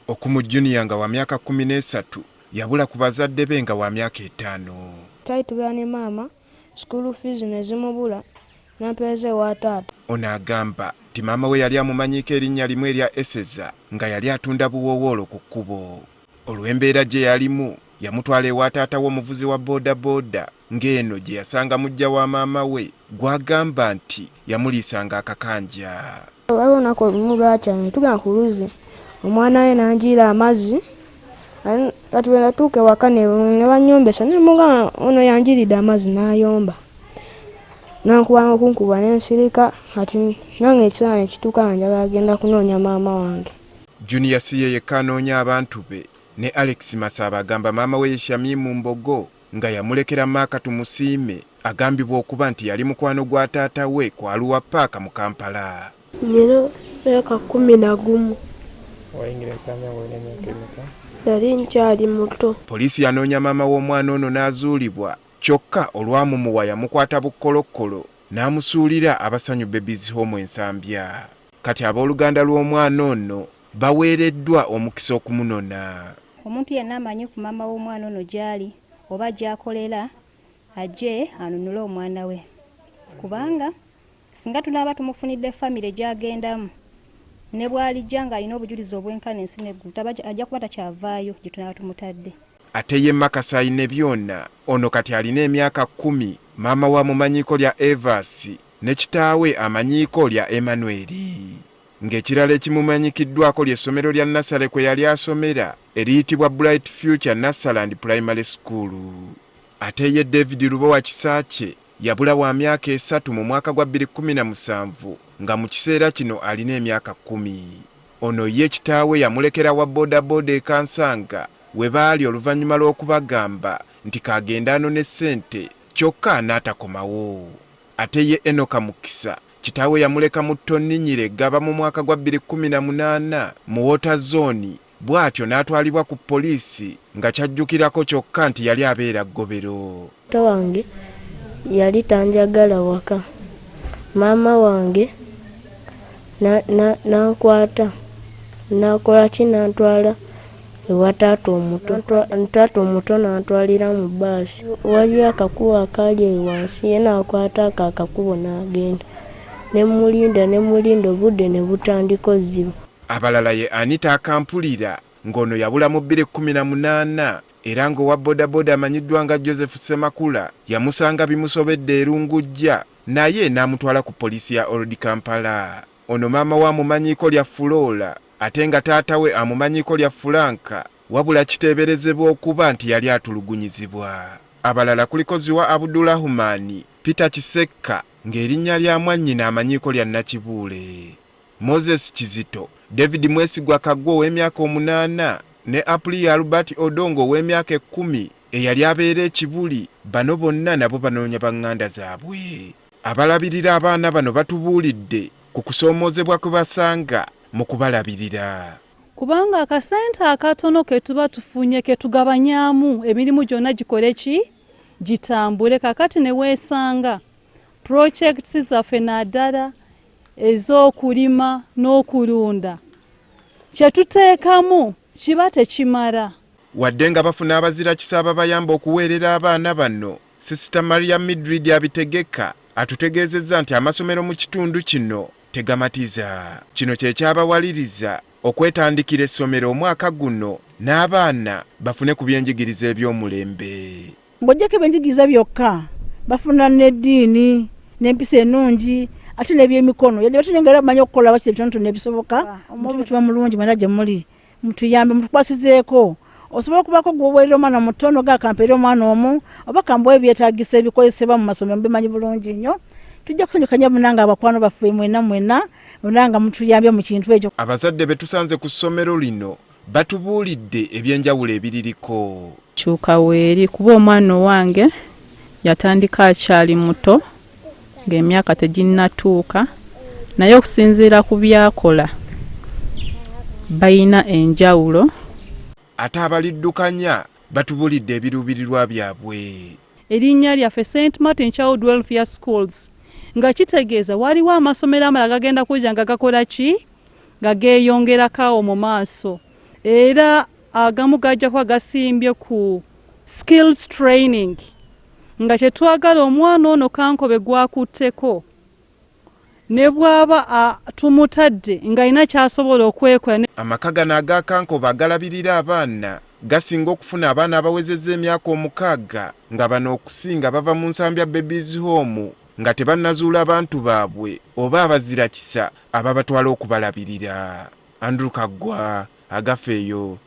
Okumu Junior nga wa myaka 13 yabula ku bazadde be nga wa myaka 5. Twali tubeera ne maama, school fees ne zimubula n'ampeereza ewa taata. Ono agamba nti maama we yali amumanyiiko erinnya limu erya Eseza nga yali atunda buwoowoolo ku kkubo. Olw'embeera gye yalimu, yamutwala ewa taata we omuvuzi wa bodaboda ng'eno gye yasanga muggya wa maama we gw'agamba nti yamuliisanga akakanja. Waliwo olunaku olumu lwakya ne tugenda ku luzzi, omwana we n'anjiira amazzi, kati bwe natuuka ewaka ne bannyombesa ne mmugamba ono yanjiiridde amazzi n'ayomba. N'ankuba n'okunkuba ne nsirika kati nange ekiseera ne kituuka nga njagala genda kunoonya maama wange. Junior si ye yekka anoonya abantu be, ne Alex Masaaba agamba maama we ye Shamim Mbogo nga yamulekera Mark Tumusiime agambibwa okuba nti yali mukwano gwa taata we ku Arua Park mu Kampala. Nina myaka 11. Wayingira ekyama ng'olina emyaka emeka? Nali nkyali muto. Poliisi yanoonya maama w'omwana ono n'azuulibwa kyokka olwamumuwa yamukwata bukkolokkolo n'amusuulira Abasanyu Babies Home e Nsambya. Kati abooluganda lw'omwana ono baweereddwa omukisa okumunona. Omuntu yenna amanyi ku maama w'omwana ono gy'ali oba gy'akolera ajje anunule omwana we kubanga singa tunaaba tumufunidde famire gy'agendamu ne bw'alijja ng'alina obujulizi obwenkana ensi n'eggulu ajja kuba takyavaayo gye tunaaba tumutadde. Ate ye Makasa Ainebyona ono kati alina emyaka 10, maama we amumanyiiko lya Evas ne kitaawe amanyiiko lya Emmanuel. Ng'ekirala ekimumanyikiddwako ly'essomero lya Nassale kwe yali asomera eriyitibwa Bright Future Nassale and Primary School. Ate ye David Lubowa Kisaakye yabula wa myaka 3 mu mwaka gwa 2017 nga mu kiseera kino alina emyaka 10. Ono ye kitaawe yamulekera wa bodaboda e Kansanga we baali oluvannyuma lw'okubagamba nti k'agende anone ssente kyokka n'atakomawo. Ate ye Enoka Mukisa kitaawe yamuleka mu Tonninyire Ggaba mu mwaka gwa 2018 mu Water Zone bw'atyo n'atwalibwa ku poliisi nga kyajjukirako kyokka nti yali abeera Ggobero. Taata wange yali tanjagala waka, maama wange n'ankwata n'akola ki n'antwala ewa taata omuto, taata omuto n'antwalira mu bbaasi. Waliyo akakubo akaali eyo wansi ye n'akwata ako akakubo n'agenda. Ne mmulinda ne mmulinda obudde ne butandika ozziba. Abalala ye Anita Akampulira ng'ono yabula mu 2018 era ng'owa bodaboda amanyiddwa nga Joseph Ssemakula yamusanga bimusobedde e Lungujja naye n'amutwala ku poliisi ya Old Kampala. Ono maama we amumanyiiko lya Fulola ate nga taata we amumanyiiko lya Fulanka wabula kiteeberezebwa okuba nti yali atulugunyizibwa. Abalala kuliko Ziwa Abdulrahman, Peter Kisekka ng'erinnya lya mwannyina amanyiiko lya Nakibuule, Moses Kizito, David Mwesigwa Kaggwa ow'emyaka 8 ne Apuliyo Albert Odongo ow'emyaka 10 eyali abeera e Kibuli. Bano bonna nabo banoonya bang'anda zaabwe. Abalabirira abaana bano batubuulidde ku kusoomoozebwa kwe basanga mu kubalabirira. Kubanga akasente akatono ke tuba tufunye ke tugabanyaamu emirimu gyonna gikole ki gitambule. Kaakati ne weesanga projects zaffe naddala ez'okulima n'okulunda kye tuteekamu kiba tekimala. Wadde nga bafuna abazirakisa ababayamba okuweerera abaana bano, Sisita Maria Midrid Abitegeka atutegeezezza nti amasomero mu kitundu kino tegamatiza. Kino kye kyabawaliriza okwetandikira essomero omwaka guno n'abaana bafune ku byenjigiriza eby'omulembe. Ng'oggyeko ebyenjigiriza byokka, bafuna n'eddiini n'empisa ennungi ate n'ebyemikono. Yadde batulina nga era bamanyi okukola bakira ebitonotono ebisoboka. Omutima mulungi mwena gye muli, mutuyambe mutukwasizeeko. Osobola okubaako gw'oweerera omwana omuto n'ogamba kampeere omwana omu oba kambuwe ebyetaagisa ebikozesebwa mu masomero mubimanyi bulungi nnyo. Tujja kusanyuka nnyo munange abakwano baffe mwena mwena mwena nga mutuyambye mu kintu ekyo. Abazadde be tusanze ku ssomero lino batubuulidde eby'enjawulo ebiririko. Kyuka weeri kuba omwana owange yatandika akyali muto ng'emyaka teginnatuuka naye okusinziira ku by'akola balina enjawulo. Ate abaliddukanya batubuulidde ebiruubirirwa byabwe. Erinnya lyaffe Saint Martin Child Welfare Schools nga kitegeeza waliwo amasomero amalala gagenda kujja nga gakola ki? Nga geeyongerako awo mu maaso. Era agamu gajja kuba gasimbye ku skills training nga kyetwagala omwana ono Kankobe gwakutteko ne bw'aba tumutadde ng'alina ky'asobola okwekola. Amaka gano aga Kankobe agalabirira abaana gasinga okufuna abaana abawezezza emyaka 6 nga bano okusinga bava mu Nsambya Babies Home nga tebannazuula abantu baabwe oba abazira kisa ababatwala okubalabirira. Andrew Kaggwa, Agafeeyo.